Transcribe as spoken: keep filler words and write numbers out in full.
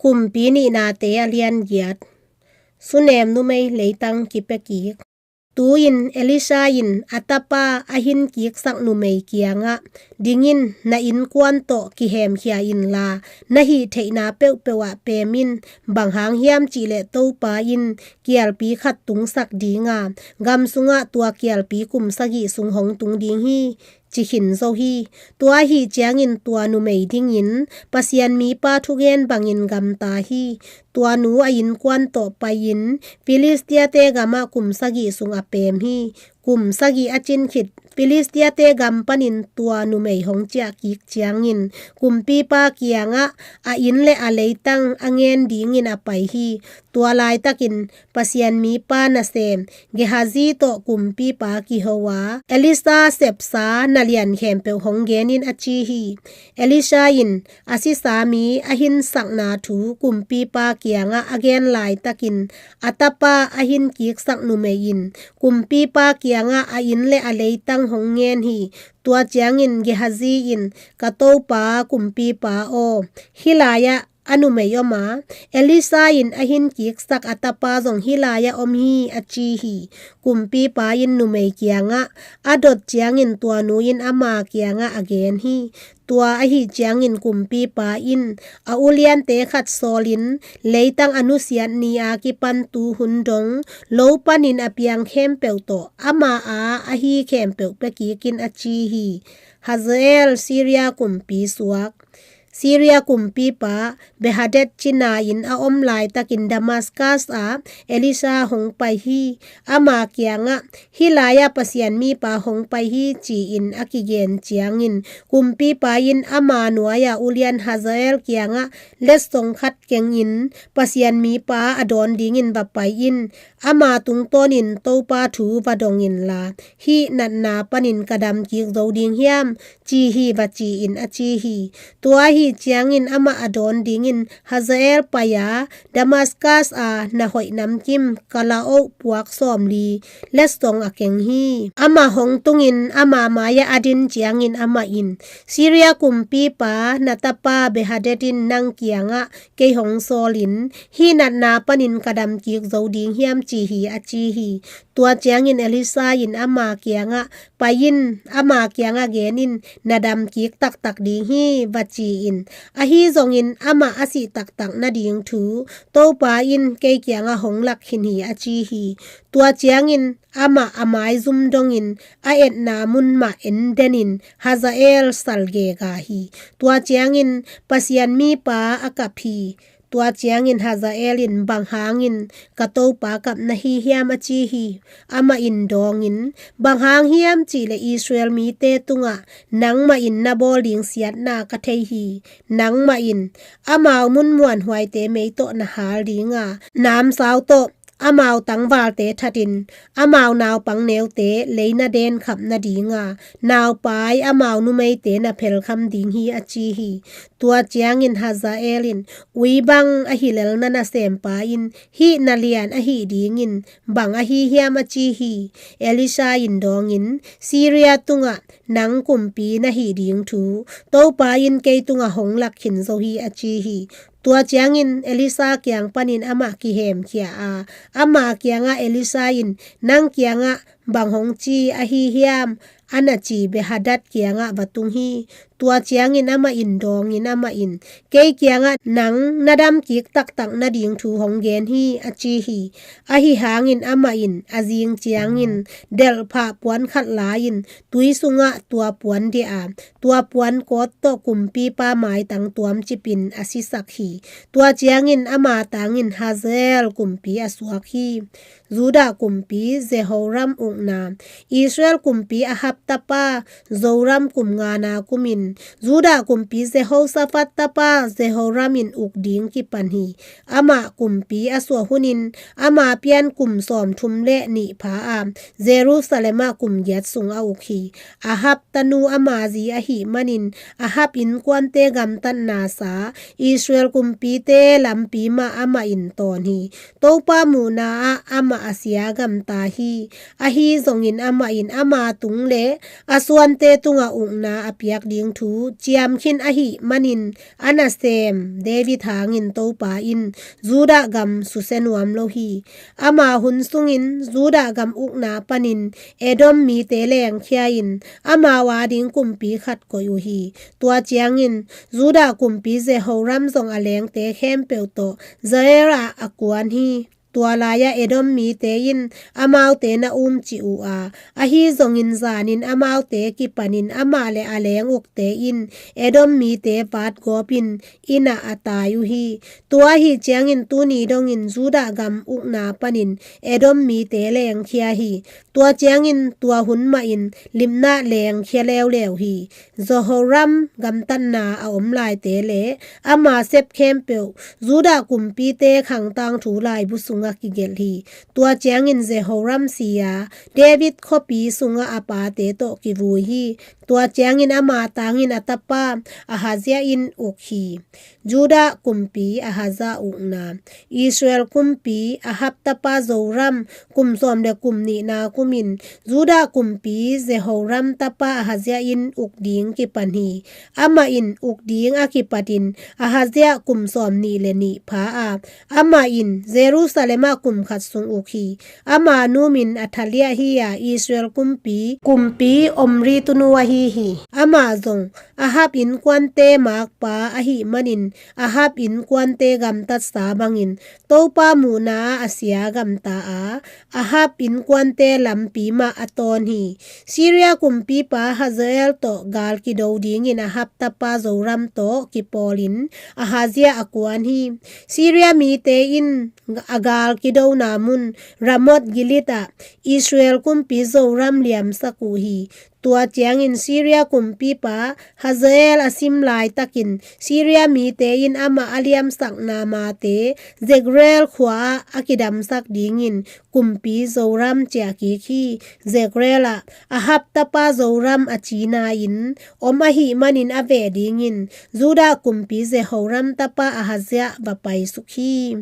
Kumpi Nihnate a lian giat. Sunem numei leitang kipia kik. Tu-in Elisha in a tapa a hin kiksak numei kiangah, "Ding in, na innkuan tawh kihemkhia inla, na hih theihna peuhpeuh ah pem in, bang hang hiam cih leh Topa in kialpi khat tungsak ding a, gam sungah tua kialpi kum sagih sung hong tung ding hi," ci khin zo hi. Tua ahih ciangin tua numei dingin Pasian mipa thugen bangin gamta hi. Tua nu a innkuan tawh pai-in Filistia-te gamah kum sagih sung a pem hi. Kum sagih a cin khit Filistia-te gam panin tua numei hong ciah kik ciangin kumpipa kiangah a inn le a leitang a ngen dingin a pai hi. Tua laitakin Pasian mipa nasem Gehazi tawh kumpipa kiho a, "Elisha sepsa na lian khempeuh hong gen in," a ci hi. Elisha in a sisa mi a hinsakna thu kumpipa kiangah a gen laitakin a tapa a hin kiksak numei in kumpipa kiangah a inn le a leitang hong ngen hi. Tua ciangin Gehazi in, "Ka topa kumpipa aw, hih lai-ah a numei om a, Elisha in a hin kiksak a tapa zong hih lai-ah om hi," a ci hi. Kumpipa in numei kiangah a dot ciangin tua nu in ama kiangah a gen hi. Tua ahih ciangin kumpipa in a uliante khat sawlin, "Leitang a nusiat ni a kipan tu hun dong lo panin a piang khempeuh tawh ama a ahi khempeuh pia kik in," a ci hi. Hazael, Syria kumpi suak. Syria kumpipa Benhadad cina-in a om laitakin Damascus ah Elisha hong pai hi. Ama kiangah, "Hih lai-ah Pasian mipa hong pai hi," ci-in a kigen ciangin kumpipa in ama nuai-a ulian Hazael kiangah, "Letsong khat kengin Pasian mipa a dawn dingin va pai in. Ama tungtawnin Topa thu va dong inla, hih natna panin ka dam kik zo ding hiam?" ci hi, va ci-in a ci hi. Tua ahih ciangin amah a dawn dingin Hazael pai a, Damascus a na hoih namkim kalaoh puak sawmli letsong a keng hi. Amah hong tungin ama mai-ah a din ciangin amah in, "Syria kumpipa na tapa Benhadad in nang kiangah kei hong sawlin, hih natna panin ka dam kik zo ding hiam?" ci hi, a ci hi. Tua ciangin Elisha in ama kiangah, "Pai in, ama kiangah gen in, na dam kik taktak ding hi," va ci-in. Ahi zongin amah a sih taktak nading thu Topa in kei kiangah hong lak khin hi, a ci hi. Tua ciangin amah a maizum dongin a etna mun mah en denin Hazael sal gega hi. Tua ciangin Pasian mipa a kap hi. Tua ciangin Hazael in, "Bang hangin ka topa kap na hi hiam?" a ci hi. Amah in dawngin, "Bang hang hiam cih leh Israel mite tungah nangmah in na bawl ding siatna ka thei hi. Nangmah in amau mun muanhuaite mei tawh na hal ding a, namsau tawh amau tangvalte thatin amau naupang neute lei na denkhap nading a, naupai amau numeite na phelkham ding hi," a ci hi. Tua ciangin Hazael in, "Ui bang ahi lel na nasempa in hih na lian ahih dingin bang ahi hiam?" a ci hi. Elisha in dawngin, "Syria tungah nang kumpi na hih ding thu Topa in kei tungah hong lak khin zo hi," a ci hi. Tua ciangin Elisha kiang panin amah kihemkhia a, ama kiangah Elisha in, "Nang kiangah bang hong ci ahi hiam?" a na ci Benhadad kiangah va tung hi. Tua ciangin amah in dawngin amah in, "Kei kiangah nang na dam kik taktak nading thu hong gen hi," a ci hi. Ahi hangin amah in a zing ciangin delhphah puan khat la-in tui sungah tua puan diah a, tua puan kawt tawh kumpipa maitang tuamcipin a sisak hi. Tua ciangin ama tangin Hazael kumpi a suak hi. Judah kumpi Jehoram ukna. Israel kumpi Ahab tapa Joram kum ngana kumin Judah kumpi Jehoshaphat tapa Jehoram in uk ding kipan hi. Amah kumpi a suah hunin ama pian kum sawmthum le nih pha a, Jerusalem ah kum giat sung a uk hi. Ahab tanu ama zi ahih manin Ahab innkuante gamtatna sa Israel kumpite lampi mah amah in tawn hi. Topa muhna ah amah a sia gamta hi. Ahi zongin amah in ama tung le a suante tungah ukna a piak ding thu ciam khin ahih manin a nasem David hangin Topa in Judah gam susia nuam lo hi. Ama hun sungin Judah gam ukna panin Edom mite lengkhia-in amau ading kumpi khat koih uh hi. Tua ciangin Judah kumpi Jehoram zong a lengte khempeuh tawh Zair ah a kuan hi. Tua lai-ah Edom mite in amaute na umcih uh a, ahi zongin zanin amaute kipanin amah le a leng ukte in Edom mite vatgawpin inn ah a tai uh hi. Tua ahi ciangin tuni dongin Judah gam ukna panin Edom mite lengkhia hi. Tua ciangin tua hun mahin Libnah lengkhia leuleu hi. Jehoram gamtatna a om laite le ama sep khempeuh Judah kumpite khang tangthu laibu sungah kigelh hi. Tua ciangin Jehoram si a, David khuapi sungah a pate tawh kivui hi. Tua ciangin ama tangin a tapa Ahazia in uk hi. Judah kumpi Ahazia ukna. Israel kumpi Ahab tapa Joram kum sawm le kum nihna kumin Judah kumpi Jehoram tapa Ahazia in uk ding kipan hi. Amah in uk ding a kipatin Ahazia kum sawm nih le nih pha a, amah in Jerusalem ah kum khat sung uk hi. Ama numin Athaliah hi a, Israel kumpi kumpi Omri tunu ahi hi. Amah zong Ahab innkuante makpa ahih manin Ahab innkuante gamtatsa bangin Topa muhna a sia gamta a, Ahab innkuante lampi mah a tawn hi. Syria kumpipa Hazael tawh gal kido dingin Ahab tapa Joram tawh kipawlin Ahazia a kuan hi. Syria mite in a gal kidona mun Ramoth Gilead ah Israel kumpi Joram liamsak uh hi. Tua ciangin Syria kumpipa Hazael a sim laitakin Syria mite in amah a liamsakna mate Jezreel khua-ah a kidamsak dingin kumpi Joram ciahkik hi. Jezreel ah Ahab tapa Joram a cina-in om ahih manin a veh dingin Judah kumpi Jehoram tapa Ahazia va paisuk hi.